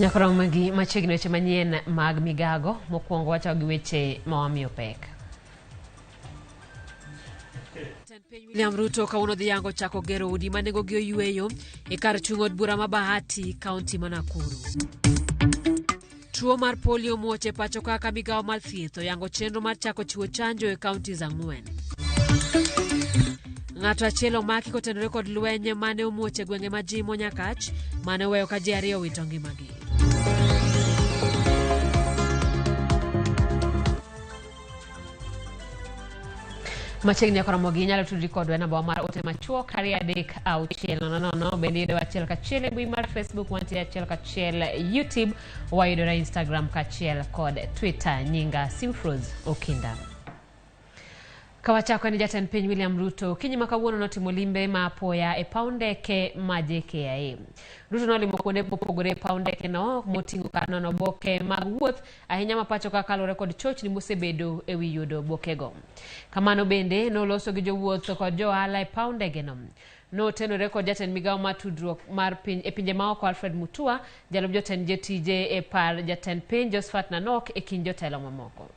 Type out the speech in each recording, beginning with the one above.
Nyaka rom gi machiegni weche manyien mag migago. Mokwongo wachako gi weche ma wamiyo pek. Jatend piny William Ruto kawuono dhi yango chako gero udi ma nengogi oyweyo e kar chung' od bura ma Bahati, kaunti ma Nakuru. Tuo mar polio omuoch e pacho ka ka migawo mar thieth oyango chenro mar chako chiwo chanjo e counties ang'wen. Ng'ato achiel omaki kotenore kod lweny mane omuoch e gwenge ma Jimo Nyakach mane oweyo ka ji ariyo owito ngimagi. Machiegni nyaka romo gi inyalo tudri kodwa e namba mar ote machuok 23600. Bende yudowa achiel kachiel e mbui mar Facebook, wantie achiel kachiel YouTube, wayudore Instagram kaachiel kod Twitter. Nyinga Simfrose Okinda. Kawachako en jatend piny William Ruto okinyi ma kawuono notimo limbe ma apoya e paw ndeke ma JKIA. Ruto nolimo kuonde mopogore e paw ndeke no moting'o kar nono oboke mag wuoth ahinya ma pacho ka kaluwore kod chochni mosebedo e wi yudo obokego. Kamano bende noloso gi jowuoth kod jo ohala e paw ndegeno. Notenore kod jatend migawo mar tudruok mar piny e pinje maoko Alfred Mutua, jalup jotend jotije e par jatend piny Josphat Nanok e kind jotelo mamoko.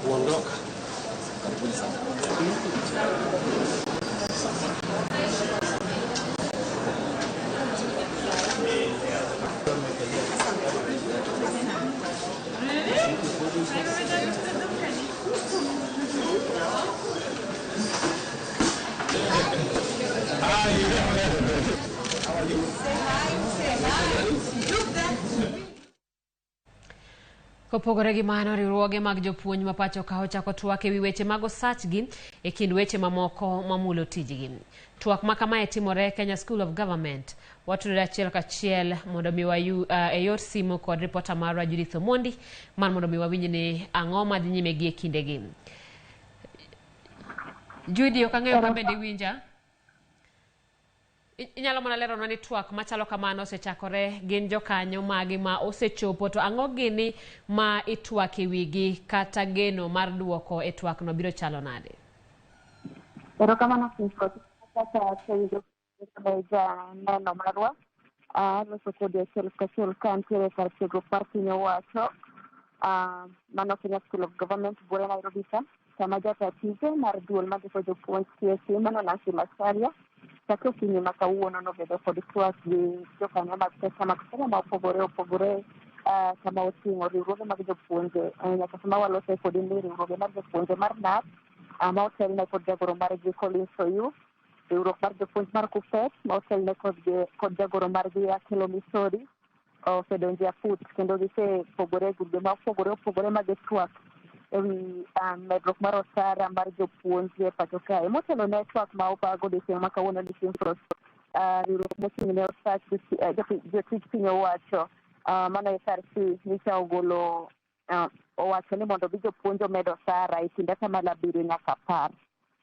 Kuondoka. Karibuni sana. Kopogore gi mano, riwruoge mag jopuonj ma pacho ka ochako twak e wi weche mag osachgi e kind weche mamoko mamulo tijgi. Twak ma kamae timore e Kenya School of Government. Watudore achiel kachiel mondo mi wayu e yor simu kod ripota marwa Judith Omondi mar mondo mi wawinj ni ang'o madhi nyime gi e kindegi. Judy, ok ang'eyo ka bende iwinja. Inyalo mana leronwa ni twak machalo kamano osechakore, gin jokanyo mage ma osechopo to ang'o gini ma itwak e wigi kata geno mar duoko e twakno biro chalo nade? Erokamano kaka asenjo janeno marwa aloso kodi achiel kachiel ka antiere kar tiegruok mar piny owacho mano Kenya School of Government buore Nairobi ka kama jata tije mar duol mandiko jopuonj TSC mano Nancy Macharia chakre okinyi ma kawuono nobedo kod twak gi jokanyo mag pesa mag somo ma opogore opogore kama oting'o riwruoge mag jopuonje nyaka sama walose kodi ni riwruoge mar jopuonje mar KNUT ma otelne kod jagoro margi Collins Oyu, riwruok mar jopuonj mar KUPPET ma otelne kod jagoro margi Akelo Misori osedonjo e aput kendo gisepogore e grube ma opogore opogore ma gitwak ewi medruok mar osara mar jopuonj e pacho kae. Motelo ne twak ma obag odiochieng' ma kawuono ni Simfros, riwruok mochung' ne osach jotij piny owacho mano SRC nyicha ogolo owacho ni mondo bi jopuonj omed osara e kind atamalo 7 nyaka 10.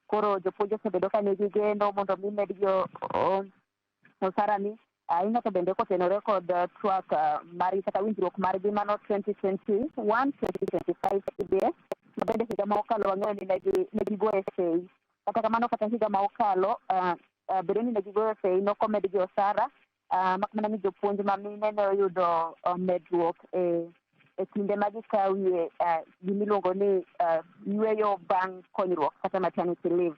Koro jopuonj osebedo ka nigi geno mondo mi medgi osara ni ahinya to bende kotenore kod twak margi kata winjruok margi mano 2021 2025 CBA ma bende higa ma okalo wang'eyo ni ne gigoye sei. Kata kamano kata higa ma okalo bedo ni ne gigoyo sei nok omedgi osara mak mana ni jopuonj ma mine ne oyudo medruok e kinde ma gikawie gimiluongo ni yweyo bang' konyruok kata maternity leave.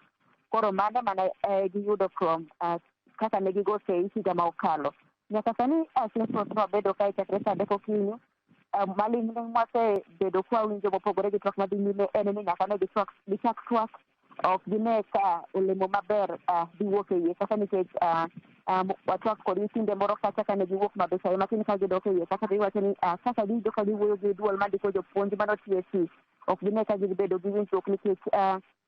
Koro mano mana giyudo from kaka ne gigo sei higa ma okalo. Nyaka sani Simfros wabedo kae chakre saa 3 okinyi. Maling'ling' mwasebedo kwawinjo mopogore gi twak madhi nyime en ni nyaka ne gichak twak ok gine ka olemo maber dhi wuok e iye kata nikech watwak kodgi kinde moro kacha kane giwuok mabecha matin ka gidok e iye kata giwacho ni kaka giwinjo ka giwuoyo gi duol mandiko jopuonj mano TSC ok gine ka gidhi bedo gi winjruok nikech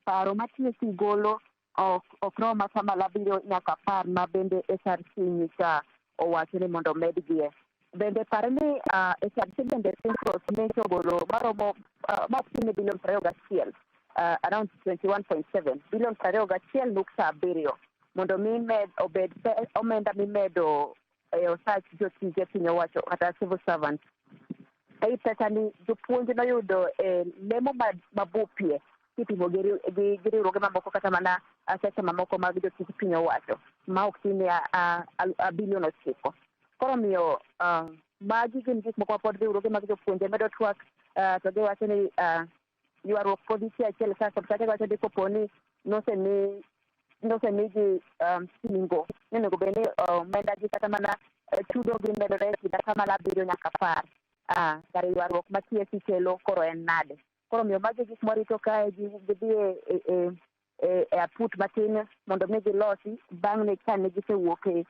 paro ma TSC golo ok rom atamalo 7 nyaka 10 ma bende SRC nyicha owacho ni mondo omedgie. Bende par ni SRC bende Simfros nyocha ogolo maromo mapime bilion 21, around 21.7 bilion 21.7 mondo mi med obed omenda mimedo e osach jotije piny owacho kata civil servants. Ei pesa ni jopuonj noyudo e lemo mabupie kipimo gi riwruoge mamoko kata mana sekta mamoko mag jotij piny owacho ma ok tin a bilion 9. Koro miyo magi gin gik moko mapod riwruoge mag jopuonje medo twak, to giwacho ni ywaruok pod nitie achiel ka kod kacha. Giwacho ni kopo ni nosemigi singo ni onego bed ni omenda gi kata mana chudo gi medore e kind atamalo 7 nyaka 10, kare ywaruok ma TSC kelo koro en nade? Koro miyo magi gik mwarito kae gidhi e aput matin mondo mi gilosi bang' kane gisewuok e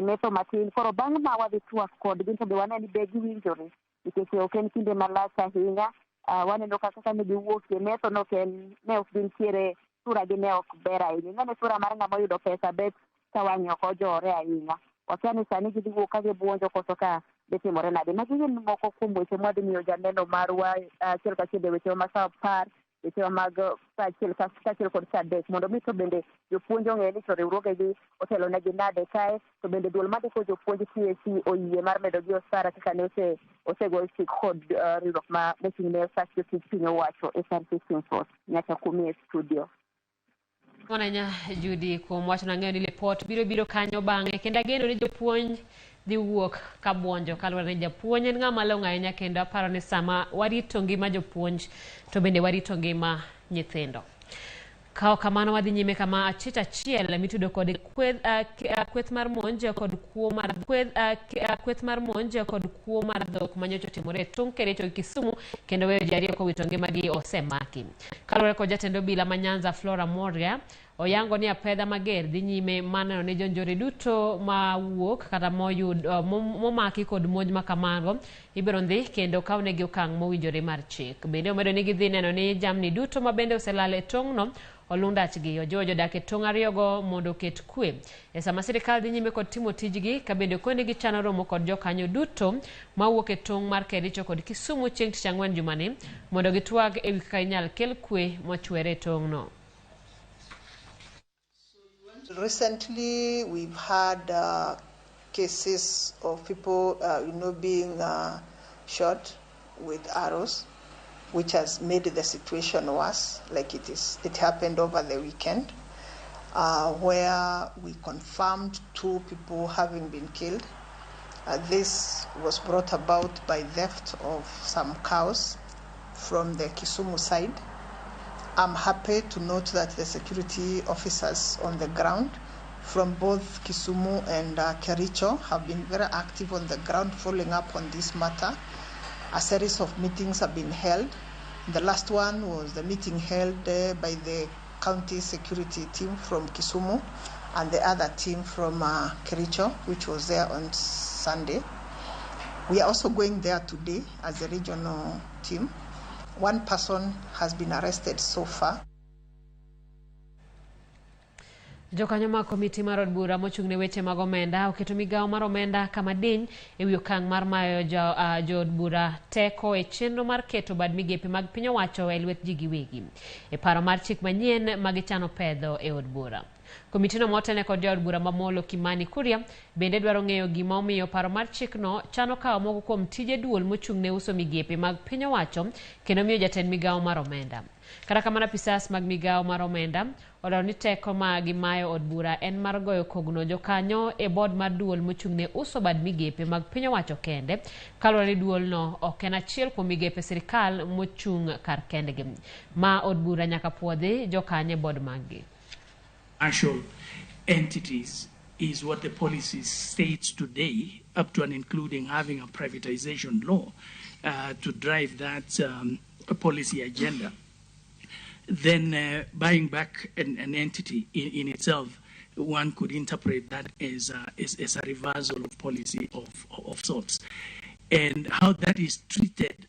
metho matin. Koro bang' ma wadhi twak kodgi to be wane ni be giwinjore, nikech ok en kinde malach ahinya. Waneno kaka ne giwuok e metho no ne ok gintiere, sura gi ne ok ber ahinya. Ing'e ni sura mar ng'ama oyudo pesa bet ka wang'e ok ojore ahinya. Wakia ni sani gidhi wuok ka gibuonjo koso ka dhi timore nade. Magi gin moko kuom weche mwadhi miyo janeno marwa achiel kachiel e wechewa ma sa 10, wechewa mag sa 1 kaachiel kod sa 3, mondo mi to bende jopuonj ong'e ni to riwruogegi otelo negi nade kae, to bende duol mandiko jopuonj TSC oyie mar medogi osara kaka ne osegol chik kod riwruok ma mochung' ne osach jotij piny owacho SRC Simfos. Nyaka kumi e studio. Mwananya Judy kuom wacho nang'eyo ni lipot biro kanyo bang'e, kendo ageno ni jopuonj dhi wuok ka buonjo kaluwore ni japuonj en ng'ama long'o ahinya, kendo aparo ni sama warito ngima jopuonj to bende warito ngima nyithindo. Ka ok kamano wadhi nyime kama achich achiel mitudo kod kweth mar monj kod kuo mar kweth mar monj kod kuo mar dhok manyocha otimore e tong' Kericho gi Kisumu kendo weyo ji ariyo kowito ngimagi osemaki. Kaluwore kod jatend obila ma Nyanza Flora Moria, oyango ni apedha mager dhi nyime maneno ni jonjore duto mawuok kata momaki kod monj makamago ibiro ndhi kendo kawnegi okang' mowinjore mar chik. Bende omedo ni gidhi neno ni jamni duto mabende oselal e tong'no olundachgi. Ojiwo jodak e tong' ariyogo mondo oket kwe e sama sirikal dhi nyime kod timo tijgi, ka bende okoni gichano romo kod jokanyo duto mawuok e tong' mar Kericho kod Kisumu chieng' tich ang'wen jumani mondo gitwag ewi kaka inyal kel kwe mochwere e tong'no. Recently, we've had cases of people, being shot with arrows, which has made the situation worse. Like it happened over the weekend, where we confirmed 2 people having been killed. This was brought about by theft of some cows from the Kisumu side. I'm happy to note that the security officers on the ground from both Kisumu and Kericho have been very active on the ground following up on this matter. A series of meetings have been held. The last one was the meeting held by the county security team from Kisumu and the other team from Kericho, which was there on Sunday. We are also going there today as a regional team. 1 person has been arrested so far. Jokanyo mag komiti mar od bura mochung' ne weche mag omenda oketo migawo mar omenda kama diny ewi okang' mar mayo jood bura teko e chenro mar keto bad migepe mag piny owacho e lwet ji giwegi e paro mar chik manyien ma gichano pedho e od bura. Komitino motelne kod jaod bura Mamolo Kimani Kuria bende dwaro ng'eyo gima omiyo paro mar chikno chano kawo moko kuom tije duol mochung' ne uso migepe mag piny owacho kendo miyo jatend migawo mar omenda. Kata kamano apisas mag migawo mar omenda olero ni teko ma gimayo od bura en mar goyo kogno jokanyo e bod mar duol mochung' ne uso bad migepe mag piny owacho kende, kaluwore ni duolno ok en achiel kuom migepe sirikal mochung' kar kendgi. Ma od bura nyaka puodhi jokanyo e bod maggi. Actual entities is what the policy states today, up to and including having a privatization law to drive that policy agenda. Then buying back an entity in itself, one could interpret that as a reversal of policy of sorts. And how that is treated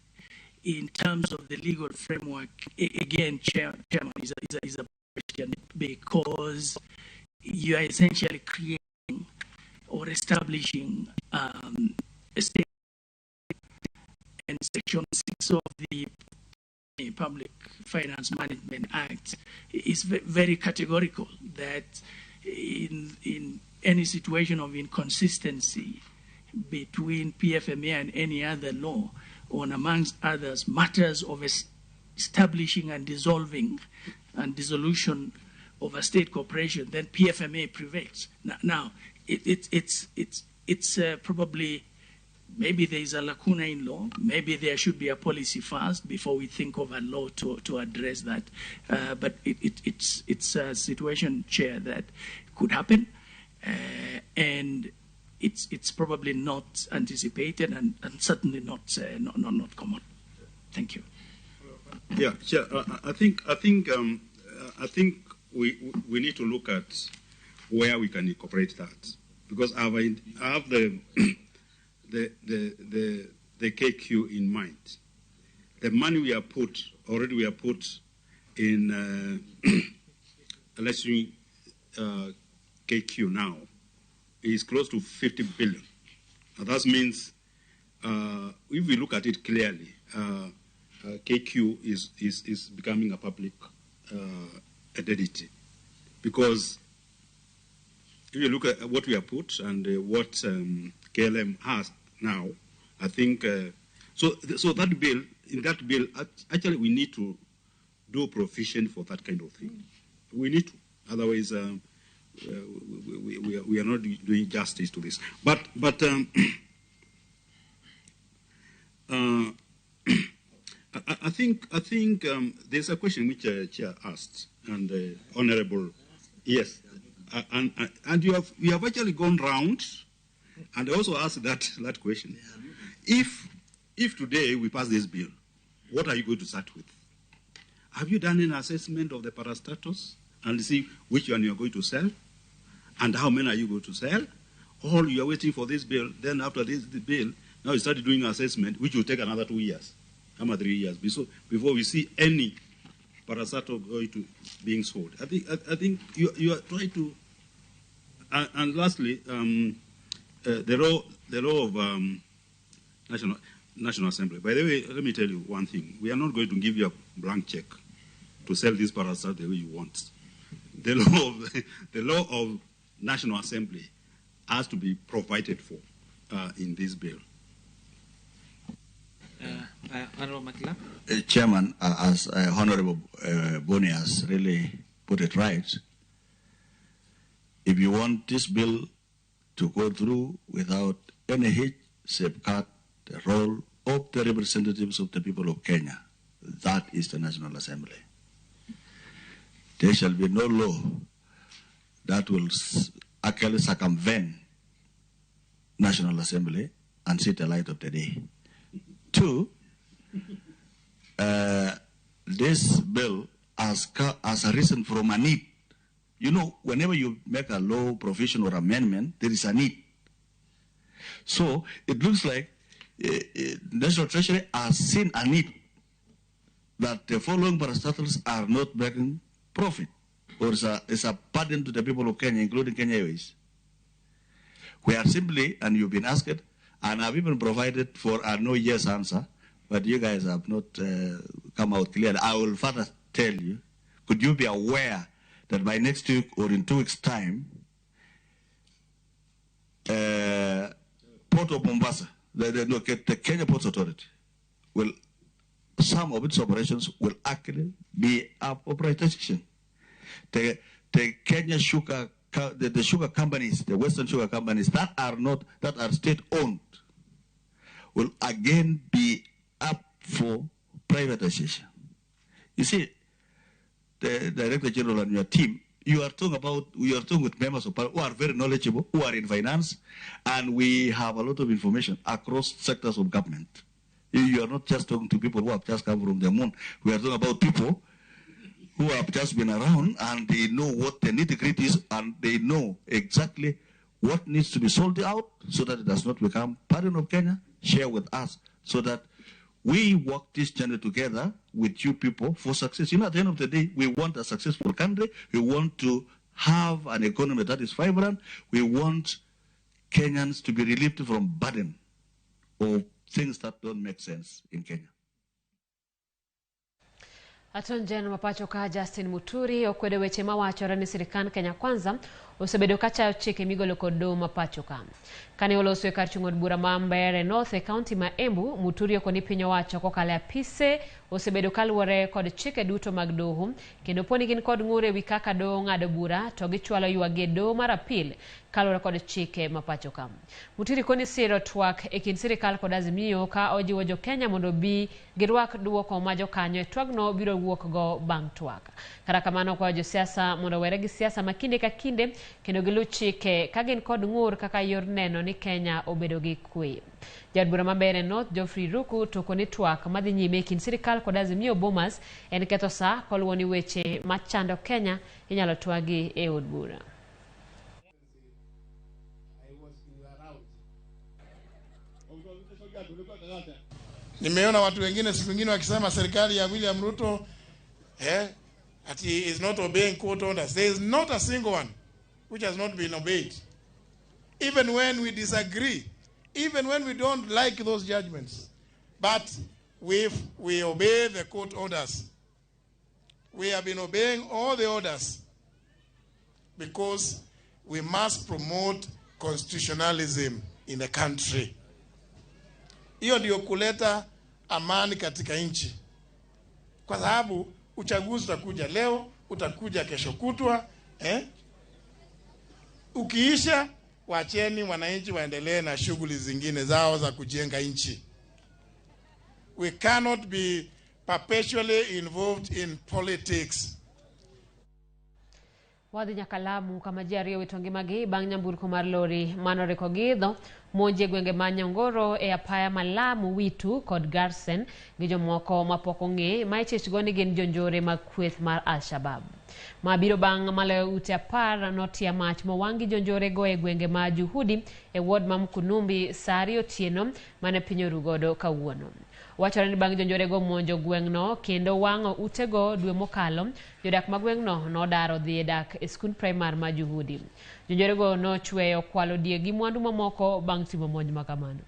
in terms of the legal framework, again, Chairman, is a question, because you are essentially creating or establishing a state, and Section 6 of the Public Finance Management Act is very categorical that in any situation of inconsistency between PFMA and any other law on, amongst others, matters of establishing and dissolving and dissolution of a state corporation, then PFMA prevails. Now it's probably, maybe there is a lacuna in law. Maybe there should be a policy first before we think of a law to address that. But it's a situation, Chair, that could happen. And it's probably not anticipated and certainly not common. Thank you. Yeah, Chair, I think we need to look at where we can incorporate that, because I have the KQ in mind. The money we are put already, we are put in let's say KQ now is close to 50 billion. Now that means if we look at it clearly, KQ is becoming a public identity, because if you look at what we have put and what KLM has now, I think so that bill, in that bill, actually we need to do provision for that kind of thing. We need to, otherwise we are not doing justice to this. But I think there's a question which Chair asked, and Honorable, yes, and you have actually gone round, and also asked that question. If today we pass this bill, what are you going to start with? Have you done an assessment of the parastatals and see which one you are going to sell, and how many are you going to sell? Or you are waiting for this bill, then after this bill, now you start doing assessment, which will take another 2 years, 3 years, before we see any parastatal going to being sold. I think you are trying to. And lastly, the law of National Assembly. By the way, let me tell you one thing: we are not going to give you a blank check to sell this parastatal the way you want. The law of National Assembly has to be provided for in this bill. Honorable Makila? Chairman, as Honorable Boni has really put it right, if you want this bill to go through without any hitch, safeguard the role of the representatives of the people of Kenya, that is the National Assembly. There shall be no law that will actually circumvent National Assembly and see the light of the day. Two, this bill has arisen from a need. You know, whenever you make a law provision or amendment, there is a need. So it looks like National Treasury has seen a need that the following parastatals are not making profit, or is a burden to the people of Kenya, including Kenya Airways. We are simply, and you've been asked, and I've even provided for a no yes answer, but you guys have not come out clearly. I will further tell you, could you be aware that by next week or in 2 weeks' time, Port of Mombasa, the Kenya Ports Authority, will, some of its operations will actually be up for privatization. The Kenya Sugar, the sugar companies, the Western sugar companies that are state-owned, will again be up for privatization. You see, the Director General and your team, you are talking with members of parliament who are very knowledgeable, who are in finance, and we have a lot of information across sectors of government. You are not just talking to people who have just come from the moon. We are talking about people who have just been around, and they know what the nitty-gritty is, and they know exactly what needs to be sold out so that it does not become burden of Kenya. Share with us so that we walk this journey together with you people for success. You know, at the end of the day, we want a successful country. We want to have an economy that is vibrant. We want Kenyans to be relieved from burden of things that don't make sense in Kenya. Attorney General mapacho ka Justin Muturi okwedo weche mawachore ni sirikand Kenya Kwanza osebedo ka chayo chike migolo kod doho ma pacho ka. Kane oloso e kar chung' od bura ma Mbeere North e kaunti ma Embu, Muturi okoni piny owacho kokalo e apise osebedo kaluwore kod chike duto mag doho kendo poni gin kod ng'ur ewi kaka doho ng'ado bura to gichwalo ywakgi e doho mar apil kaluwore kod chike ma pacho ka. Muturi koni siro twak e kind sirikal kod Azimio ka ojiwo jo Kenya mondo bi girwak duoko ma jokanyo e twagno biro wuok go bang' twak. Kata kamano okwayo josiasa mondo owere gi siasa ma kinde ka kinde kendo giluw chike ka gin kod ng'ur kaka yor neno ni Kenya obedo gi kwe. Jaod bura ma Mbeere North Geoffrey Ruku to okoni twak madhi nyime e kind sirikal kod Azimio Bomas en ketho saa koluwo ni weche machando Kenya inyalo twagi e od bura. Nimeona watu wengine siku nyingine wakisema serikali ya William Ruto ati is not obeying court orders. There is not a single one which has not been obeyed. Even when we disagree, even when we don't like those judgments, but we obey the court orders. We have been obeying all the orders because we must promote constitutionalism in the country. Hiyo ndio kuleta amani katika nchi. Kwa sababu uchaguzi utakuja leo, utakuja kesho kutwa, Ukiisha, wacheni wananchi waendelee na shughuli zingine zao za kujenga nchi. We cannot be perpetually involved in politics. Wadhi nyaka Lamu kama ji ariyo wito ngimagi bang' nyamburko mar lori manoriko giidho monji e gwenge ma Nyongoro e apaya ma Lamu Witu kod Garsen gi jomoko mapok ong'e ma ichich go ni gin jonjore mag kweth mar Al-Shabaab. Ma biro bang' maloyo ute 10 notia mach mowang' gi jonjore go e gwenge ma Juhudi e ward ma Mkunumbi saa 2 otieno mane piny orugodo kawuono. Wachore ni bang' jonjore go monjo gweng'no kendo wang'o utego dwe mokalo, jodak ma gweng'no nodaro dhi e dak e skund primar ma Juhudi. Jonjore go nochweyo kwalo diek gi mwandu mamoko bang' timo monj ma kamano.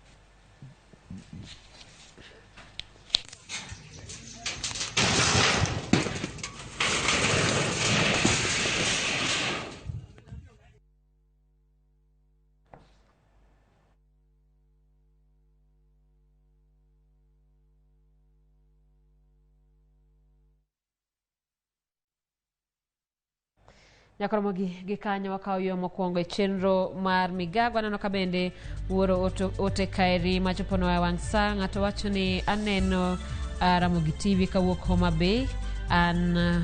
Nyakoromogi gi kanyo wakawo yo mokwongo e chenro mar migago. Aneno ka bende wuoro ote kaeri machoponwa e wang' sa. Ng'ato wacho ni aneno Ramogi TV kawuok Homa Bay. An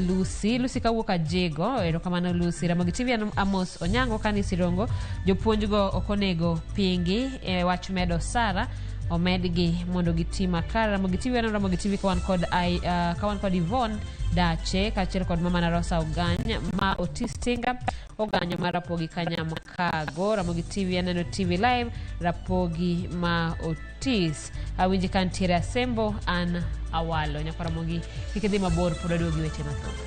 Lucy kawuok Ajego. Erokamano Lucy. Ramogi TV an Amos Onyango kani Sirongo. Jopuonjgo ok onego pingi e wach medo osara omedgi mondo giti makare. Ramogi TV aneno Ramogi TV kawan kod Yvonne Dache kaachiel kod mama na Rosa Ogany ma Otis Tinga Oganyo mar Rapogi Kanyamkago. Ramogi TV aneno TV Live Rapogi ma Otis. Awinji ka ntiere Asembo an Awalo. Nyakwa Ramogi kik idhi mabor pod waduogo gi weche mathoth.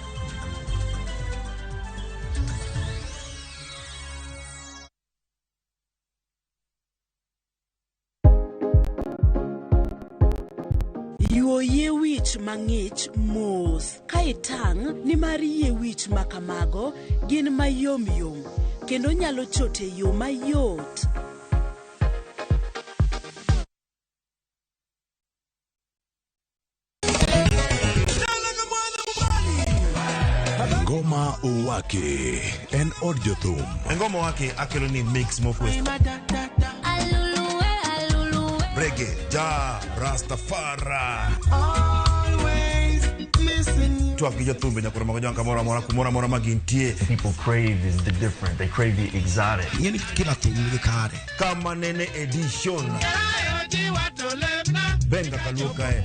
Yuo yie wich mang'ich mos ka itang' nimar yie wich makamago gin mayomyom kendo nyalo chot e yo mayot. Ngoma Uwake en od jothum. Ngoma Uwake akelo ni mix mofwes. Reggae, ja, Rastafari. Twak gi jothumbe nyakoro mago jonka moro amora kumoro amora ma gintie. People crave is the different. They crave the exotic. Ng'eni kila thum nigi kare. Kama nene edition. Benga kaluo kae.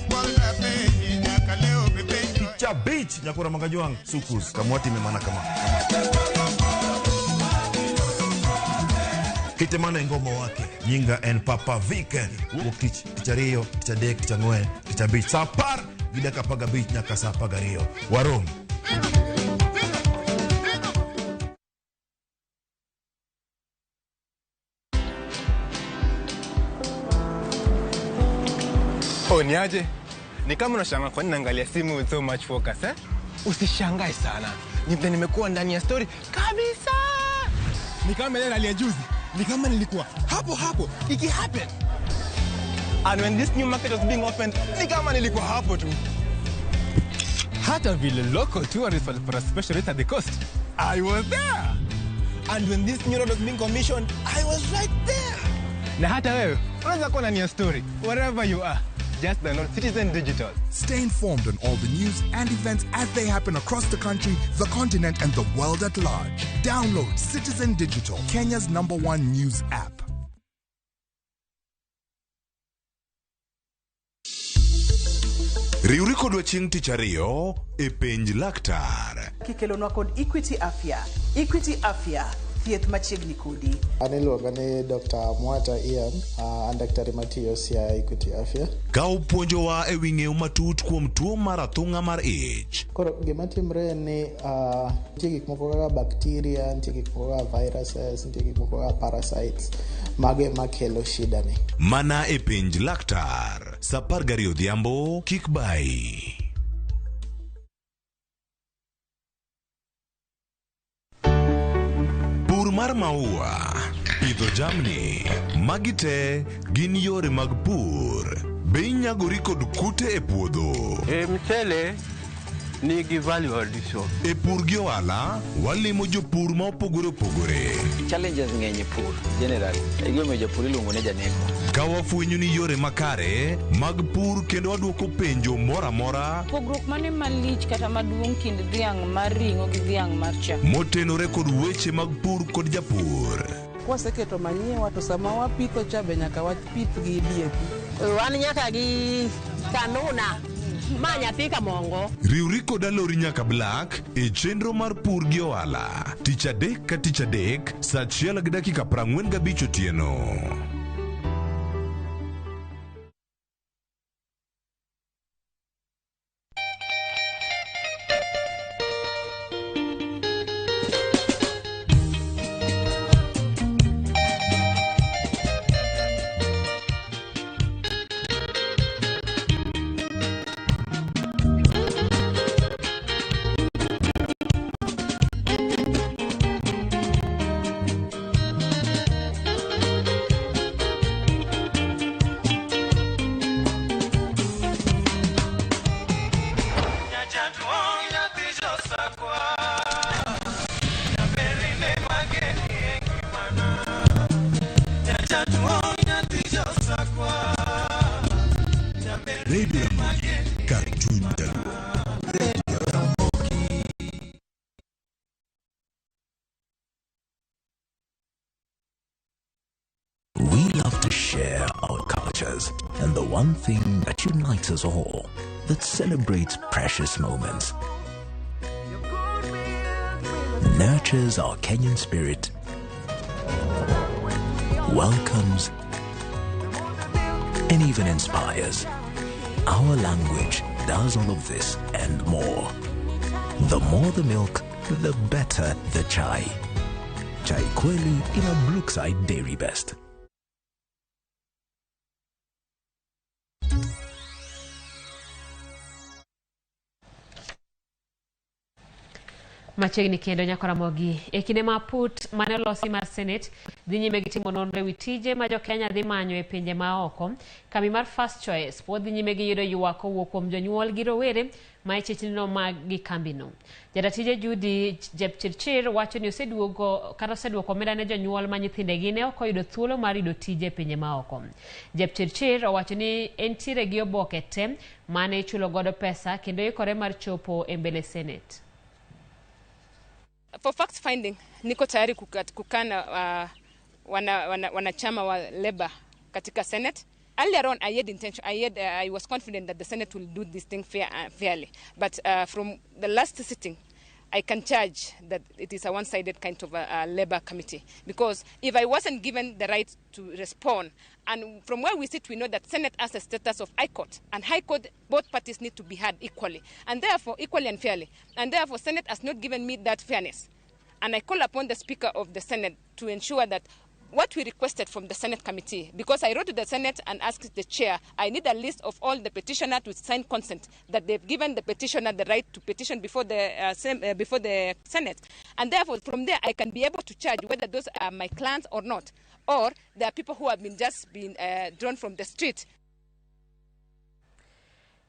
Cha beach nyakoro mago jwang' sukus kamwati memana kama. Kitemana Ngoma Wake. Nyinga en Papa Vic. Wuok tich, tich ariyo, tich adek, tich ang'wen, tich abich. Saa 10 gi dakika 15 nyaka saa 12. Warom. Oh, niaje? Ni kama unashangaa kwa nini naangalia simu with so much focus, eh? Usishangae sana. Ni vile nimekuwa ndani ya story kabisa. Ni kama ile rally ya juzi, ni kama nilikuwa hapo hapo iki happen. And when this new market was being opened, ni kama nilikuwa hapo tu. Hata vile local tourists walipata special rate at the coast, I was there. And when this new road was being commissioned, I was right there. Na hata wewe unaweza kuwa na nia story wherever you are. Just download Citizen Digital. Stay informed on all the news and events as they happen across the country, the continent, and the world at large. Download Citizen Digital, Kenya's #1 news app. Riwri kodwa chieng' tich ariyo e penj laktar. Kikelonwa kod Equity Afya. Equity Afya, thieth machiegni kodi. An iluonga ni Dr. Mwata Ian, an daktari matiyo Siaya Equity Afya. Ka opuonjowa e wi ng'eyo matut kuom tuo mar athung'a mar ich. Koro gima timre en ni nitie gik moko kaka bacteria, nitie gik moko kaka viruses, nitie gik moko kaka parasites, mago ema kelo shida ni. Mana e penj laktar, sa 12 odhiambo, kik bayi. Pur mar maua, pidho jamni, magi te gin yore mag pur. Be inyagori kod kute e puodho? E mchele nigi value addition. E pur gi ohala, walimo jopur ma opogore opogore. Challenges ng'eny e pur generally. E gimomiyo japur iluongo ni janeko. Ka wafwenyo ni yore makare mag pur kendo wadwoko penjo moro amora Pogruok mane malich kata maduong' kind dhiang' mar ring'o gi dhiang' mar chak? motenore kod weche mag pur kod japur. Kwaseketo manyiwa to sama wapitho cha be nyaka wapith gi DAP. Wan nyaka gi kanuna ma nyathi kamongo. Riwri kod Alori nyaka Black e chenro mar pur gi ohala tich adek ka tich adek saa 1:45 otieno. Radio Ramogi, kar chuny jaluo. Radio Ramogi. We love to share our cultures and the one thing that unites us all, that celebrates precious moments, nurtures our Kenyan spirit, welcomes, and even inspires. Our language does all of this and more. The more the milk, the better the chai. Chai Kweli in a Brookside Dairy Best. Machiegni kendo nyako Ramogi. E kinde ma put mane olosi mar Senate dhi nyime gi timo nonro ewi tije ma jokenya dhi manyo e pinje ma oko, kambi mar First Choice pod dhi nyime gi yudo ywak kowuok kuom jonyuol gi rowere ma e chechni mag gi kambino. Jatatije Judy Jepchirchir wacho ni oseduogo kata oseduoko omenda ne jonyuol ma nyithindegi ne ok oyudo thuolo mar yudo tije e pinje ma oko. Jepchirchir owacho ni entiere gi oboke te mane ichulo godo pesa kendo ikore mar chopo e mbele Senate. For fact finding, niko tayari kukana wanachama wa Labour katika Senate. Earlier on, I had intention, I was confident that the Senate will do this thing fairly. But from the last sitting, I can charge that it is a one-sided kind of a Labour committee. Because if I wasn't given the right to respond, and from where we sit, we know that Senate has a status of High Court, and High Court, both parties need to be heard equally, and therefore, equally and fairly. And therefore, Senate has not given me that fairness. And I call upon the Speaker of the Senate to ensure that What we requested from the Senate committee, because I wrote to the Senate and asked the chair, I need a list of all the petitioners to sign consent that they've given the petitioner the right to petition before the Senate. And therefore, from there, I can be able to charge whether those are my clients or not, or there are people who have been just been drawn from the street.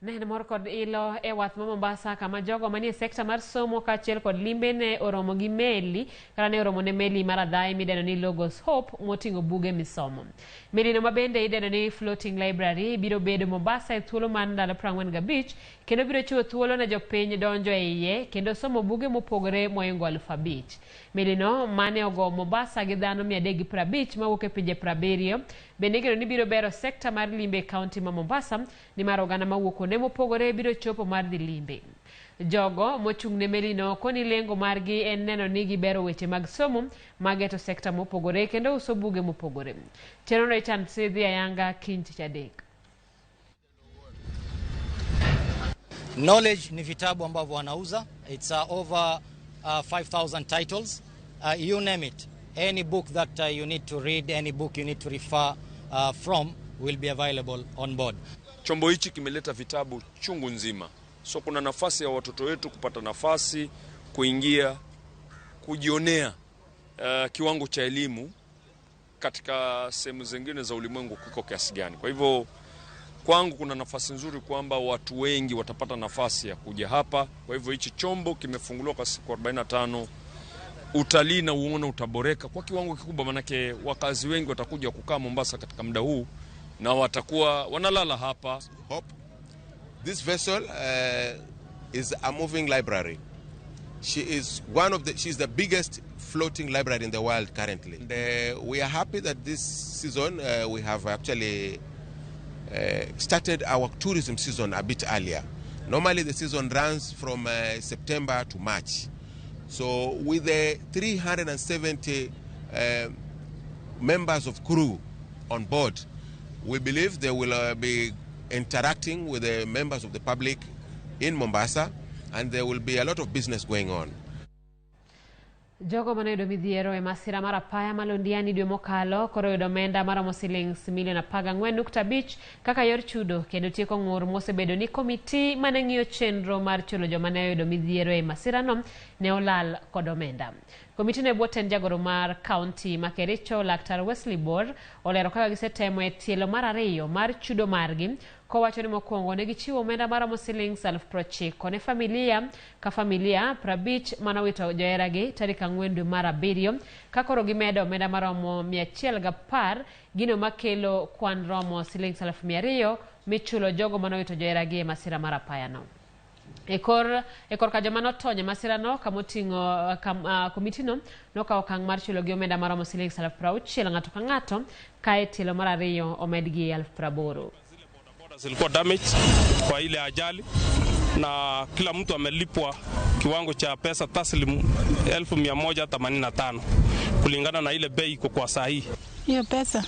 Ne en mor kod ilo e wath ma Mombasa kama jogo manie sekta mar somo kaachiel kod limbe ne oromo gi meli kata ne oromo ne meli mar adhayi midendo ni Logos Hope moting'o buge misomo. Melino ma bende idendo ni Floating Library biro bedo Mombasa e thuolo mar ndalo 45 kendo biro chiwo thuolo ne jopiny donjo e iye kendo somo buge mopogore mohingo 5,000. Melino mane ogo Mombasa gi dhano 350 mawuok e pinje 70 bende igeno ni biro bero sekta mar limbe e kaunti ma Mombasa nimar oganda mawuok kuonde mopogore biro chopo mar dhi limbe. Jogo mochung' ne melino koni lengo margi en neno ni gibero weche mag somo mageto sekta mopogore kendo uso buge mopogore. Chenrono ichan dhi ayanga kiny tich adek. Knowledge ni vitabu ambavyo wanauza. It's over 5,000 titles. You name it. Any book that you need to read, any book you need to refer from will be available on board. Chombo hichi kimeleta vitabu chungu nzima. So kuna nafasi ya watoto wetu kupata nafasi kuingia kujionea kiwango cha elimu katika sehemu zingine za ulimwengu kiko kiasi gani. Kwa hivyo kwangu kuna nafasi nzuri kwamba watu wengi watapata nafasi ya kuja hapa. Kwa hivyo hichi chombo kimefunguliwa kwa siku 45. Utalii na uona utaboreka kwa kiwango kikubwa, manake wakazi wengi watakuja kukaa Mombasa katika muda huu na watakuwa wanalala hapa. Hope. This vessel is a moving library. She is she's the biggest floating library in the world currently. And, we are happy that this season we have actually started our tourism season a bit earlier. Normally the season runs from September to March. So with the 370 members of crew on board, we believe they will be interacting with the members of the public in Mombasa, and there will be a lot of business going on. Jogo mane oyudo midhiero e masira mar apaya ma Londiani dwe mokalo koro oyudo omenda maromo silings milion 14.5 kaka yor chudo kendo tieko ng'ur mosebedo ni komiti mane ng'iyo chenro mar chulo joma ne oyudo midhiero e masirano ne olal kod omenda. Komiti no e bwo tend jagoro mar kaunti ma Kericho Laktar Wesley Bor olero kaka gisetemo e tielo mar ariyo mar chudo margi kowacho ni mokwongo ne gichiwo omenda maromo silings 90,000 ne familia ka familia 50 manowito joheragi tarik 4 dwe mar 7 ka koro gimedo omenda maromo 110 gino makelo kwan romo silings 200,000 michulo jogo manowito joheragi e masira mar apayano. E korka joma notony e masirano kamoting'o komitino nokawo okang' mar chulo gi omenda maromo silings 60,000 ng'ato ka ng'ato kae tielo mar ariyo omedgi 80,000. Zilikuwa damage kwa ile ajali na kila mtu amelipwa kiwango cha pesa taslimu 1,185 kulingana na ile bei iko kwa saa hii. Hiyo pesa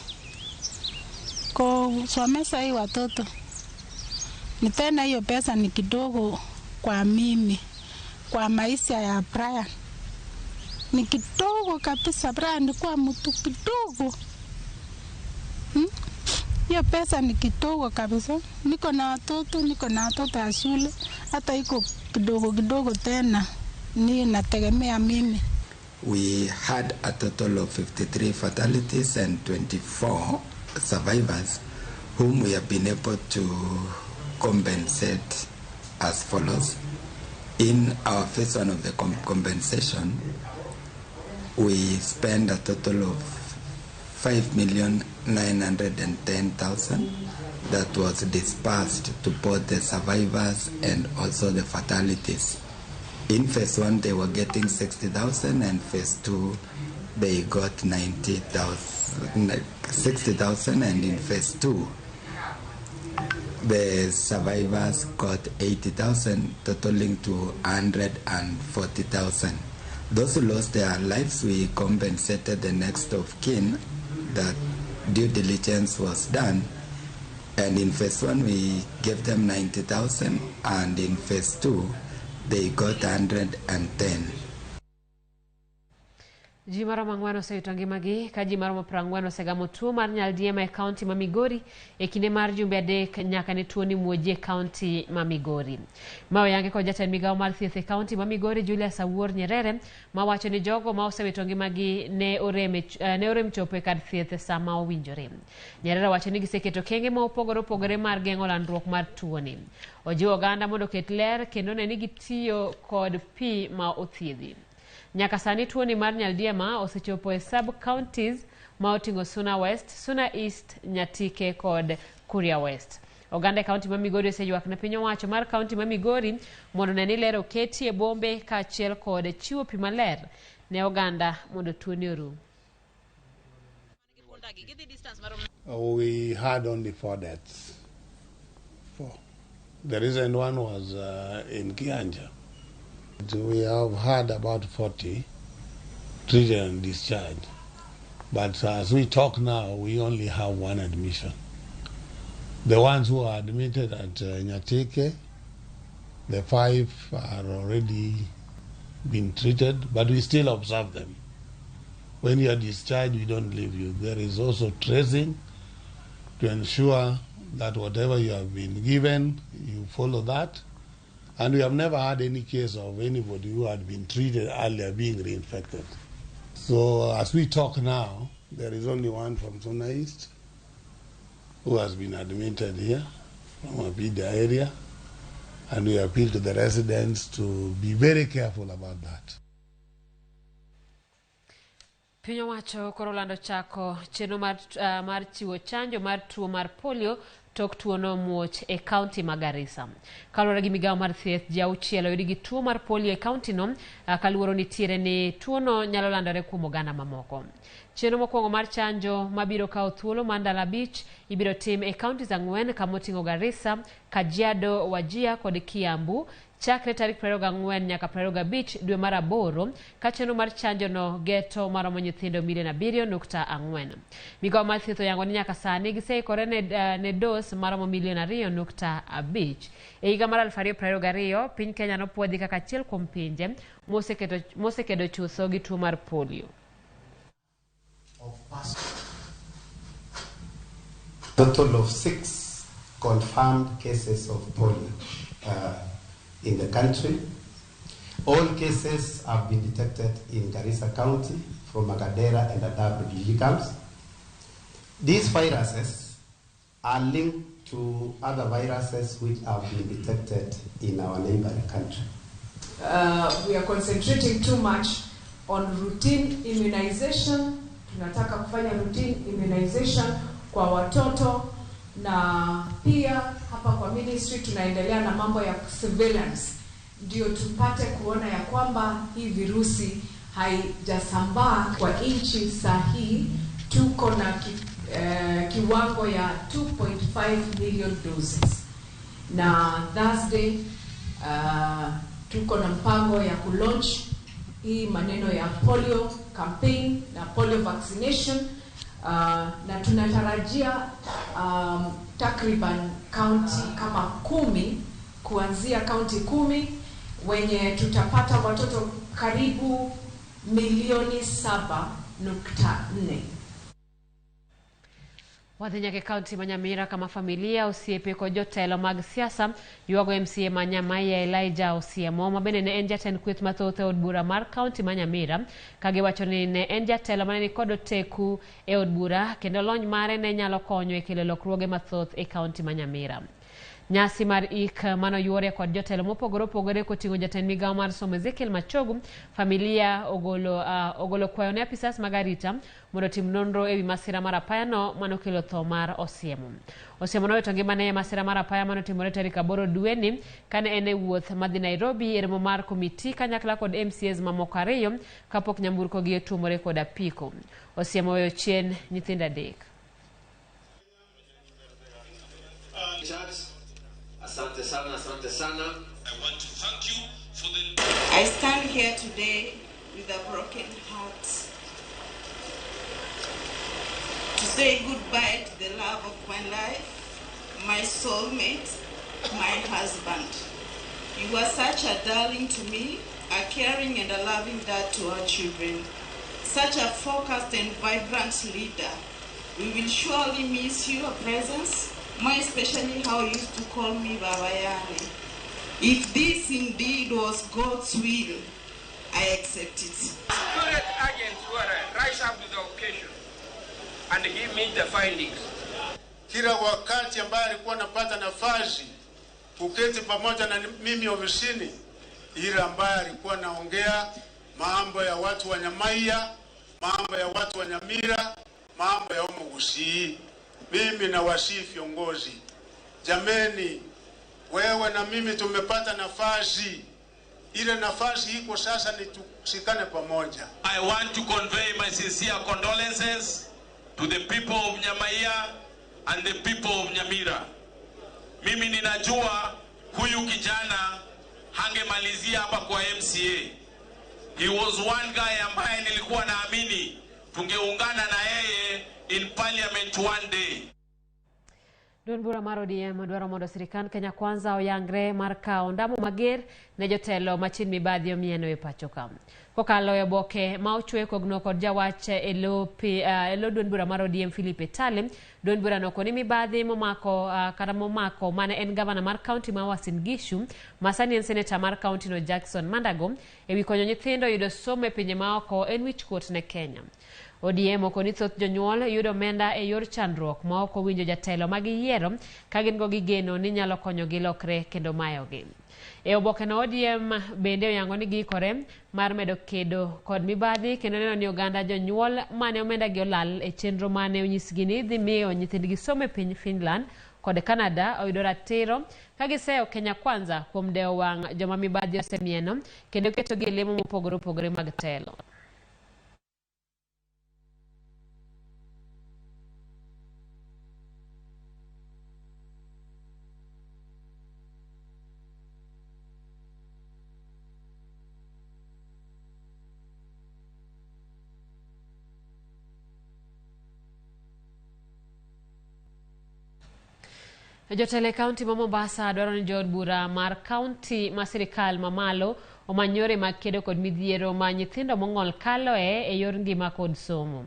kusomesha hii watoto ni tena, hiyo pesa ni kidogo kwa mimi, kwa maisha ya Brian ni kidogo kabisa. Brian ni kwa mtu kidogo. Hiyo pesa ni kidogo kabisa. Niko na watoto ya shule, hata iko kidogo kidogo tena ni nategemea mimi. We had a total of 53 fatalities and 24 survivors whom we have been able to compensate as follows. In our phase one of the compensation, we spent a total of 5,910,000 that was dispersed to both the survivors and also the fatalities. In phase one, they were getting 60,000, and phase two, they got 60,000, and in phase two, the survivors got 80,000, totaling to 140,000. Those who lost their lives, we compensated the next of kin that due diligence was done. And in phase one, we gave them 90,000, and in phase two, they got 110. Ji maromo 4 osewito ngimagi ka ji maromo 40 osegamo tuo mar nyaldiema e kaunti ma Migori e kinde mar jumbe 3 nyaka ne tuoni muoji e kaunti ma Migori. Ma oyangi kod jatend migawo mar thieth e kaunti ma Migori Julius Awuor Nyerere mawacho ni jogo ma osewito ngimagi ne orem chopo e kar thieth sama owinjore. Nyerere wacho ni giseketo kenge ma opogore opogore mar geng'o landruok mar tuoni. Ojiwo oganda mondo oket ler kendo ne ni gitiyo kod pi ma othiedhi. Nyaka sani tuoni mar nyaldiema osechopo e sub-counties ma oting'o Suna West, Suna East, Nyatike kod Kuria West. Oganda e kaunti ma Migori oseywak ne piny owacho mar kaunti ma Migori mondo ne ni ler oketi e bombe kaachiel kod chiwo pi maler ne oganda mondo tuoni orum. We had only 4 deaths. 4. The recent one was in Kianja. We have had about 40 treated and discharged. But as we talk now, we only have 1 admission. The ones who are admitted at Nyatike, the 5 are already been treated, but we still observe them. When you are discharged, we don't leave you. There is also tracing to ensure that whatever you have been given, you follow that. And we have never had any case of anybody who had been treated earlier being reinfected. So as we talk now, there is only one from Suna East who has been admitted here from Abida area. And we appeal to the residents to be very careful about that. Piny owacho koro lando chako chenro mar chiwo chanjo mar tuo mar polio tok tuono muoch e kaunti ma Garissa. Kaluwore gi migawo mar thieth, ji 6 oyudi gi tuo mar polio e kaunti no, kaluoro nitiere ni tuono nyalo landore kuom oganda mamoko. Chenro mokwongo mar chanjo mabiro kawo thuolo mar ndalo 5 ibiro tim e kaunti 4 kamoting'o Garissa, Kajiado, Wajir kod Kiambu chakre tarik 24 nyaka 25 dwe mar 8 ka chenro mar chanjo no geto maromo nyithindo milion 7.4. Migawo mar thieth oyango ni nyaka sani giseikore ne dos maromo milion 2.5. E higa mar 2022 piny Kenya nopuodhi kaka achiel kuom pinje mosekedo chutho gi tuo mar polio. Total of 6 confirmed cases of polio in the country. All cases have been detected in Garissa County from Magadera and Dadaab refugee camps. These viruses are linked to other viruses which have been detected in our neighboring country. We are concentrating too much on routine immunization. Tunataka kufanya routine immunization kwa watoto, na pia hapa kwa ministry tunaendelea na mambo ya surveillance, ndio tupate kuona ya kwamba hii virusi haijasambaa kwa nchi. Sahi tuko na kiwango ya 2.5 million doses, na Thursday tuko na mpango ya kulaunch hii maneno ya polio campaign na polio vaccination. Na tunatarajia takriban county kama 10, kuanzia county 10 wenye tutapata watoto karibu milioni 7.4. Wadhi nyaka e kaunti ma Nyamira kama familia, osiepe kod jotelo mag siasa ywago MCA ma Nyamaiya Elijah Osiemo ma bende ne en jatend kweth mathoth e od bura mar kaunti ma Nyamira, ka giwacho ni ne en jatelo mane nikod oteku e od bura kendo lony mare ne nyalo konyo e kelo lokruoge mathoth e kaunti ma Nyamira. Nyasi mar ik manoyuore kod jotelo mopogore opogore koting'o jatend migawo mar somo Ezekiel Machogu, familia ogolo kwayo ne apisas mag arita mondo otim nonro ewi masira mar apaya no manokelo tho mar Osiemo. Osiemo nowito ngimane e masira mar apaya manotimore tarik 8 dweni kane en e wuoth madhi Nairobi e romo mar komiti kanyakla kod MCAs mamoko 2 kapok nyamburko gi otuomore kod apiko. Osiemo oweyo chien nyithindo 3. Asante sana, asante sana. I want to thank you for the... I stand here today with a broken heart to say goodbye to the love of my life, my soulmate, my husband. You were such a darling to me, a caring and a loving dad to our children. Such a focused and vibrant leader. We will surely miss your presence, more especially how you used to call me Baba Yani. If this indeed was God's will, I accept it. Security agents who are rise up to the occasion and give me the findings. Kila wakati ambaye alikuwa anapata nafasi kuketi pamoja na mimi ofisini, ile ambaye alikuwa naongea mambo ya watu wa Nyamaiya, mambo ya watu wa Nyamira, mambo ya Omugusii. Mimi na wasihi viongozi, jameni, wewe na mimi tumepata nafasi. Ile nafasi iko sasa ni tushikane pamoja. I want to convey my sincere condolences to the people of Nyamaiya and the people of Nyamira. Mimi ninajua huyu kijana hangemalizia hapa kwa MCA. He was one guy ambaye nilikuwa naamini tungeungana na yeye in parliament one day. Duond bura mar ODM dwaro mondo sirikand Kenya Kwanza oyangre mar kawo ondamo mager ne jotelo machien mibadhi omieno e pacho ka. Kokalo e oboke ma ochwe kogno kod jawach e lo duond bura mar ODM Philip Etale, duond bura no koni mibadhi momako kata momako mane en gavana mar kaunti ma Uasin Gishu ma sani en seneta mar kaunti no Jackson Mandago ewi konyo nyithindo yudo somo e pinje maoko en wichkuot ne Kenya. ODM okoni thoth jonyuol yudo omenda e yor chandruok ma ok owinjo jatelo ma giyiero ka gin go gi geno ni nyalo konyogi lokre kendo mayogi. E oboke no ODM bende oyango ni giikore mar medo kedo kod mibadhi kendo neno ni oganda jonyuol mane omenda gi olal e chenro mane onyisgi ni dhi miyo nyithindgi somo e piny Finland kod Canada oyudo ratiro ka giseyo Kenya Kwanza kuom dewo wang' joma mibadhi osemieno kendo ketogi e lemo mopogore opogore mag telo. Jotelo e kaunti ma Mombasa dwaro ni jood bura mar kaunti ma sirikal mamalo omany yore mag kedo kod midhiero ma nyithindo mong'ol kaloe e yor ngima kod somo.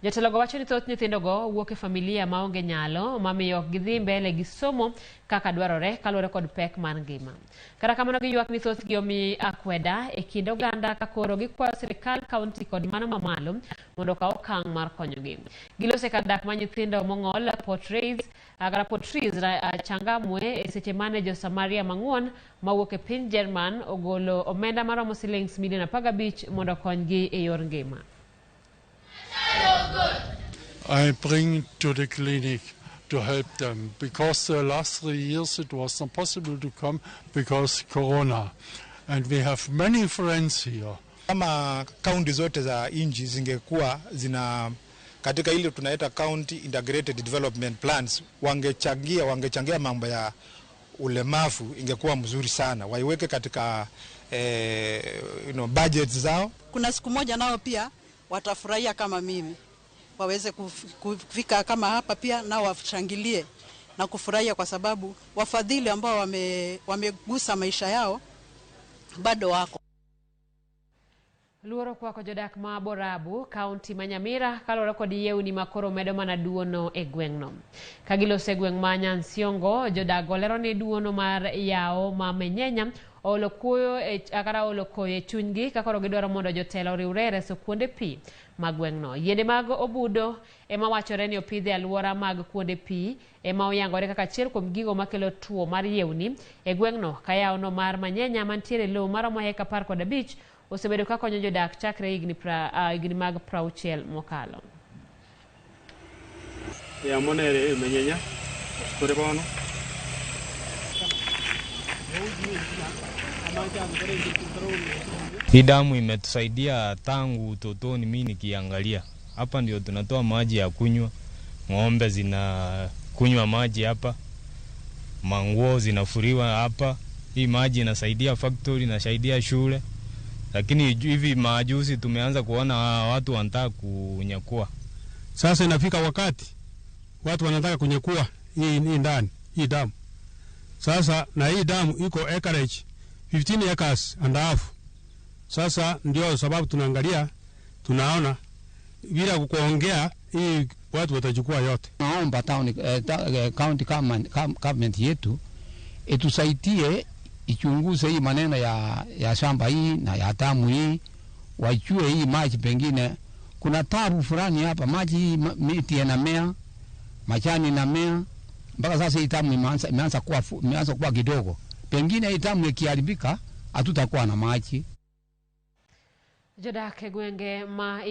Jotelogo wacho ni thoth nyithindogo wuok e familia maonge nyalo mamiyo ok gidhi mbele gi somo kaka dwarore kaluwore kod pek mar ngima. Kata kamano giywak ni thothgi omi akweda e kind oganda ka koro gikwayo sirikal kaunti kod mano mamalo mondo okaw okang' mar konyogi. Gilose kar dak ma nyithindo mong'ol Port Reitz Changamwe e seche mane jo-Samaria mang'won mawuok e piny Jerman ogolo omenda maromo silings milion 15 mondo okonygi e yor ngima. I bring to the clinic to help them because the last 3 years it was not possible to come because corona, and we have many friends here. Kama kaunti zote za inji zingekuwa zina katika ile tunaita county integrated development plans, wangechangia mambo ya ulemavu, ingekuwa mzuri sana. Waiweke katika budget zao. Kuna siku moja nao pia watafurahia kama mimi, waweze kufika kama hapa pia nao washangilie na kufurahia, kwa sababu wafadhili ambao wamegusa maisha yao bado wako. Luoro kwako jodak ma Borabu, kaunti ma Nyamira, kaluwore kod yewni ma koro medo mana duono e gweng'no. Ka giloso e gweng' ma Nyansiongo, jodak olero ni duono mar yawo ma Menyenya olo koyo e chunygi ka koro gidwaro mondo jotelo oriwre e reso kuonde pi mag gweng'no. Yiende mag obudo ema wachore ni opidhi e alwora mag kuonde pi ema oyangore kaka achiel kuom gigo makelo tuo mar yewni e gweng'no, ka yawono mar Manyenya mantiere e lowo maromo heka 15 osebedo ka konyo jodak chakre higni mag 60 mokalo. Hii damu imetusaidia tangu utotoni. Mimi nikiangalia hapa ndio tunatoa maji ya kunywa, ng'ombe zinakunywa maji hapa, manguo zinafuriwa hapa. Hii maji inasaidia factory, inasaidia shule. Lakini hivi majuzi tumeanza kuona watu wanataka kunyakua. Sasa inafika wakati watu wanataka kunyakua hii ndani, hii damu. Sasa na hii damu iko acreage 15 acres and a half. Sasa ndio sababu tunaangalia, tunaona Bila kuongea hii watu watachukua yote. Naomba town, county government yetu itusaidie, ichunguze hii maneno ya shamba hii na ya damu hii, wajue hii maji, pengine kuna tabu fulani hapa, maji hii, miti inamea, majani inamea, mpaka sasa hii damu imeanza kuwa kidogo. Pengine hii damu ikiharibika, hatutakuwa na maji. Jodak e gwenge ma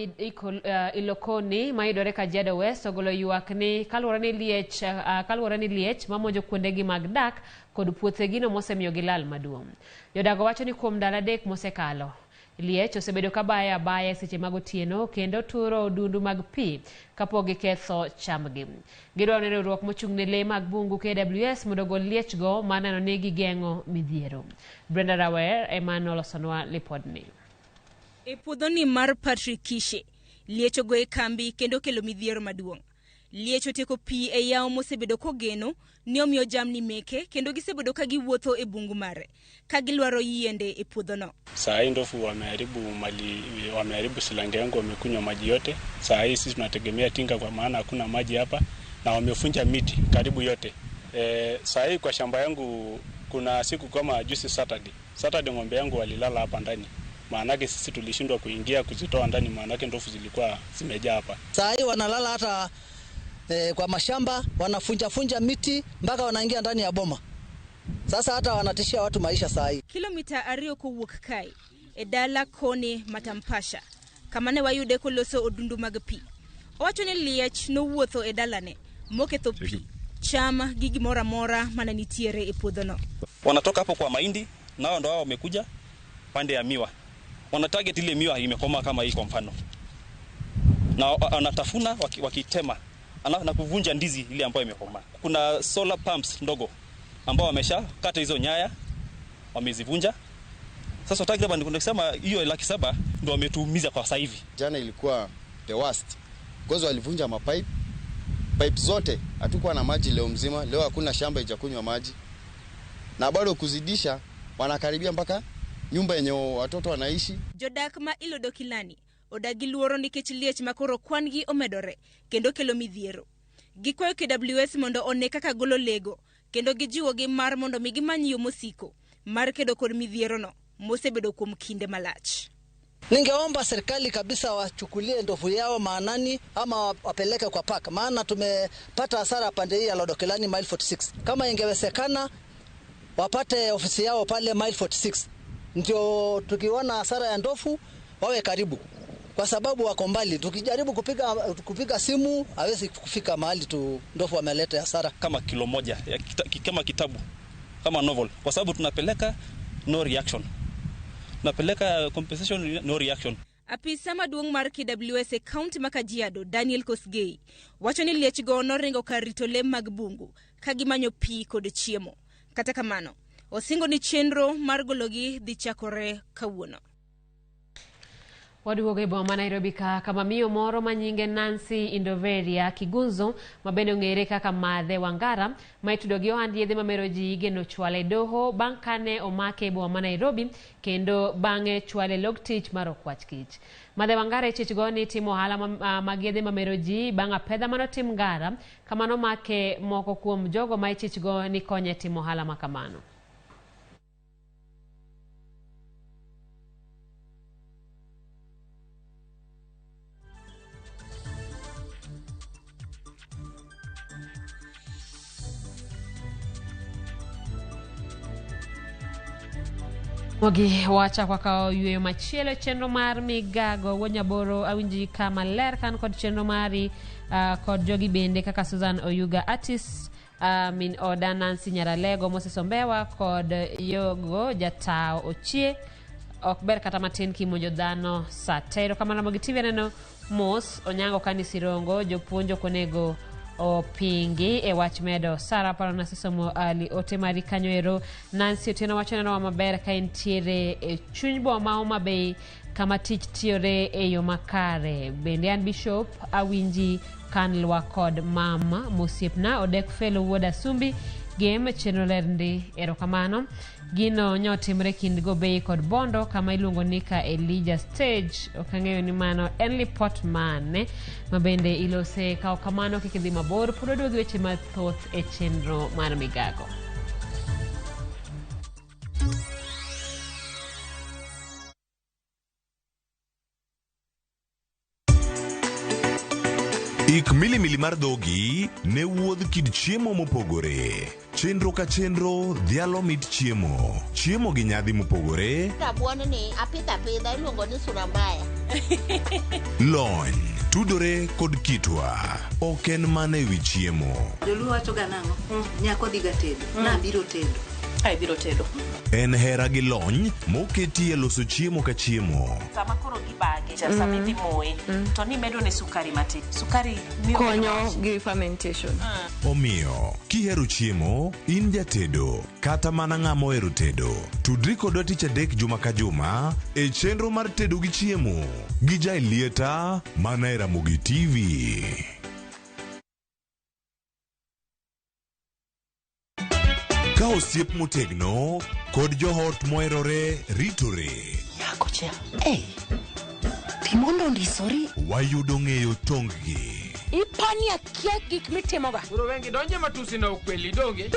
Ilokoni mayudore Kajiado West ogolo ywak ni kaluwore ni liech mamonjo kuondegi mag dak kod puothegino mosemiyo gilal maduong'. Jodago wacho ni kuom ndalo 3 mosekalo, liech osebedo kabayo abaya e seche mag otieno kendo turo odundu mag pi kapok giketho chambgi. Gidwaro ni riwruok mochung' ne lee mag bungu KWS mondo ogol liechgo mar neno ni gigeng'o midhiero. Brenda Rawer ema nolosonwa lipodni. E puodhoni mar Patrick Kishe, liech ogoye kambi kendo kelo midhiero maduong'. Liech otieko pi e yawo mosebedo kogeno ni omiyo jamni meke, kendo gisebedo ka giwuotho e bungu mare ka gilwaro yiende e puodhono. Saa hii ndovu wameharibu mali, wameharibu silange yangu, wamekunywa maji yote. Saa hii sisi tunategemea tinga kwa maana hakuna maji hapa, na wamevunja miti karibu yote. Saa hii kwa shamba yangu kuna siku kama juzi Saturday, Saturday ng'ombe yangu walilala hapa ndani, maanake sisi tulishindwa kuingia kuzitoa ndani, maanake ndovu zilikuwa zimejaa hapa. Saa hii wanalala hata kwa mashamba, wanafunja funja miti mpaka wanaingia ndani ya boma. Sasa hata wanatishia watu maisha saa hii. Kilomita 2 kowuok kae e dala koni Matampasha, kama ne wayude koloso odundu mag pi. Owacho ni liech nowuotho e dalane moketho pi, cham gi gimoro amora mane nitiere e puodhono. Wanatoka hapo kwa mahindi, nao ndo hao wamekuja pande ya miwa, wana target ile miwa imekoma kama hii kwa mfano, na wanatafuna wakitema na kuvunja ndizi ile ambayo imekoma. Kuna solar pumps ndogo ambao wamesha kata hizo nyaya, wamezivunja. Sasa takriban kusema hiyo 700,000 ndio wametuumiza kwa sasa hivi. Jana ilikuwa the worst because walivunja mapipe pipe zote, hatukuwa na maji leo mzima. Leo hakuna shamba ijakunywa maji, na bado kuzidisha, wanakaribia mpaka nyumba yenye watoto wanaishi. Jodak ma Ilodokilani odagi luoro nikech liech makoro kwan gi omedore kendo kelo midhiero. Gikwayo KWS mondo one kaka golo lego, kendo gijiwogi mar mondo mi gimany yo mosiko mar kedo kod midhierono mosebedo kuom kinde malach. Ningeomba serikali kabisa wachukulie ndovu yao maanani ama wapeleke kwa park, maana tumepata hasara pande hii ya Lodokilani mile 46. Kama ingewezekana wapate ofisi yao pale mile 46, ndio tukiona hasara ya ndovu wawe karibu, kwa sababu wako mbali. Tukijaribu kupiga simu hawezi kufika mahali tu ndovu wameleta hasara. Kama kilo 1 ya kama kitabu, kama novel, kwa sababu tunapeleka no reaction, tunapeleka compensation, no reaction. Apisa maduong' mar KWS e kaunti ma Kajiado, Daniel Kosgei, wacho ni liechgo noringo kar rito le mag bungu ka gimanyo pi kod chiemo. Kata kamano, osingo ni chenro mar gologi dhi chakore kawuono. Waduogo e boma ma Nairobi ka kama miyo moro ma nyinge Nancy Indoveria Kigunzo, ma bende ong'ere kaka Madhe Wangara, ma itudo gi ohand yedhe mamero ji, igeno chwale e doho bang' kane omake e boma ma Nairobi kendo bang'e chwale log tich mar okwach kich. Madhe Wangara ichich go ni timo ohala mag yedhe mamero ji bang' apedha manotim Ngara kama nomake moko kuom jogo ma ichich go ni konye timo ohala ma kamano. Mogi wacha kwa kawo yweyo machielo e chenro mar migago. Wuod Nyaboro, awinji ka maler kan kod chenro mari kod jogi bende kaka Susan Oyuga artist, min oda Nancy Nyaralego, Moses Ombewa kod Yogo Jatao Ochie. Ok ber kata matin kimonjo dhano sa te. Erokamano Ramogi TV. Aneno mos Onyango Kani Sirongo, jopuonj ok onego opingi e wach medo Sara paro nasesomo ali ote mari kanyo ero. Nancy Otieno wacho nenowa maber ka entiere e chuny boma Homa Bay kama tich tiyore e yo makare. Bende an Bishop awinji kanlwa kod mama mosiepna Odek Felo wuod Asumbi. Gem chenro ler ndi erokamano. Gino nyotimre kind Gobei kod Bondo kama iluongo ni ka Elijah Stage. Ok ang'eyo ni mano en lipot mane ma bende ilose ka ok kamano kik idhi mabor pod wadwa gi weche mathoth e chenro mar migago. Ik milimili mar dhogi ne wuodh kit chiemo mopogore. Chenro ka chenro dhialo mit chiemo. Chiemo gi nyadhi mopogore. Rabuon ni apidho apidha iluongo ni sura mbaya. Lony, tudore kod kitwa. Ok en mana ewi chiemo. Joluo wacho ga nang'o? Nyako dhi ga tedo. Nabiro tedo. Ai biro tedo. En hera gi lony moketi e loso chiemo ka chiemo. Sama koro gibage, cha sama idhi moye, to nimedo ne sukari matin. Sukari miyo bedo konyo mach. gi fermentation. Omiyo, kihero chiemo, in jatedo, kata mana ng'ama ohero tedo, tudri kodwa tich adek juma ka juma e chenro mar tedo gi chiemo gi Jaelieta mana e Ramogi TV. Ka osiep motegno kod joot moherore ritore. Nyako cha. Hey. Timondo ondisori. Wayudo ng'eyo tong-gi. Ipani akia gik mitimoga. Koro wengi donje matusi na ukweli donge.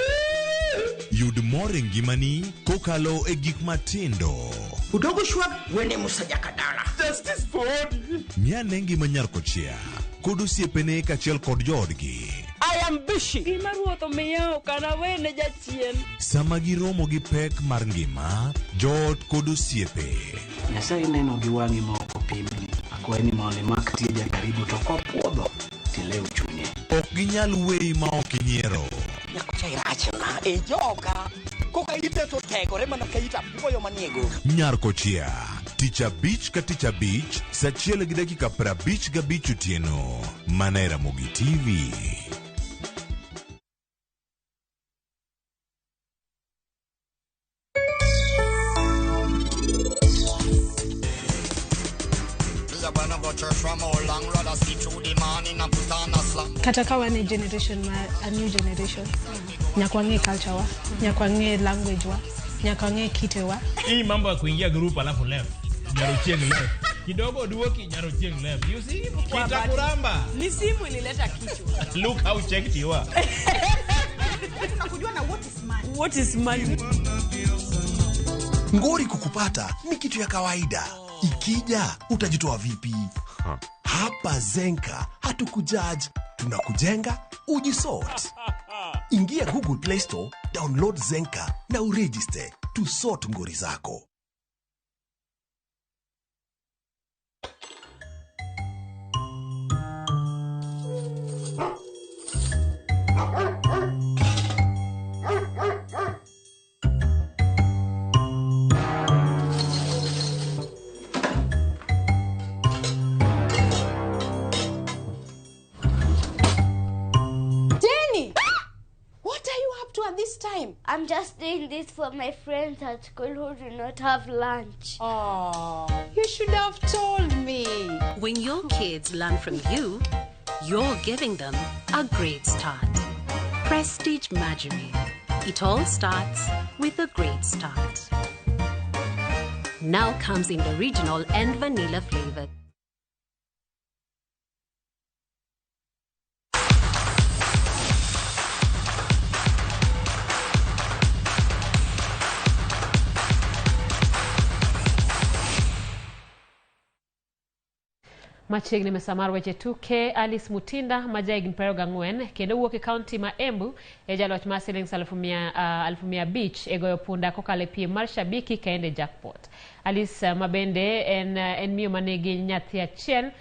Yud mor e ngimani kokalo e gik matindo. Udogo shwag wene Musa Jakadala. Justice for Odi. Ng'ane ngima nyar kochia kod osiepene kaachiel kod joodgi. I am busy. Gima ruoth omiya ok anawene jachien. Sama giromo gi pek mar ngima, joot kod osiepe. Nyasaye neno gi wang'i ma ok opimni. Akwayi ni mondo imak tija karibu to kopuodho tilew chunye. Ok ginyal weyi ma ok inyiero. Nyako cha irachna e joga. Koka ite to tegore mana ka it apuoyo manie go. Nyar kochia, tich abich ka tich abich, saa achiel gi dakika 55 otieno, mana e Ramogi TV. Kata ka wan e generation ma a new generation, nyaka wang'e culture wa, nyaka wang'e language wa, nyaka wang'e kite wa. Hii mambo ya kuingia group alafu left. Nyarochieng left. Kidogo duoki Nyarochieng left. You see? Kitakuramba. Ni simu ilileta kichwa. Look how checked you are. Tunakujua na what is money. What is money? Ngori kukupata ni kitu ya kawaida. Ikija utajitoa vipi? Hapa Zenka hatukujudge, tunakujenga ujisort. Ingia Google Play Store, download Zenka na uregister tusort ngori zako. Jenny! What are you up to at this time? I'm just doing this for my friends at school who do not have lunch. Oh, you should have told me. When your kids learn from you, you're giving them a great start. Prestige Margarine. It all starts with a great start. Now comes in the original and vanilla flavor. Machiegni mesa mar weche tuke Alice Mutinda ma jahigni 24 kendo wuok e kaunti ma Embu e jaloch mar siling 500,000 e goyo punda kokalo e piem mar Shabiki Kaende Jackpot. Alice ma bende en miyo manigi nyathi achiel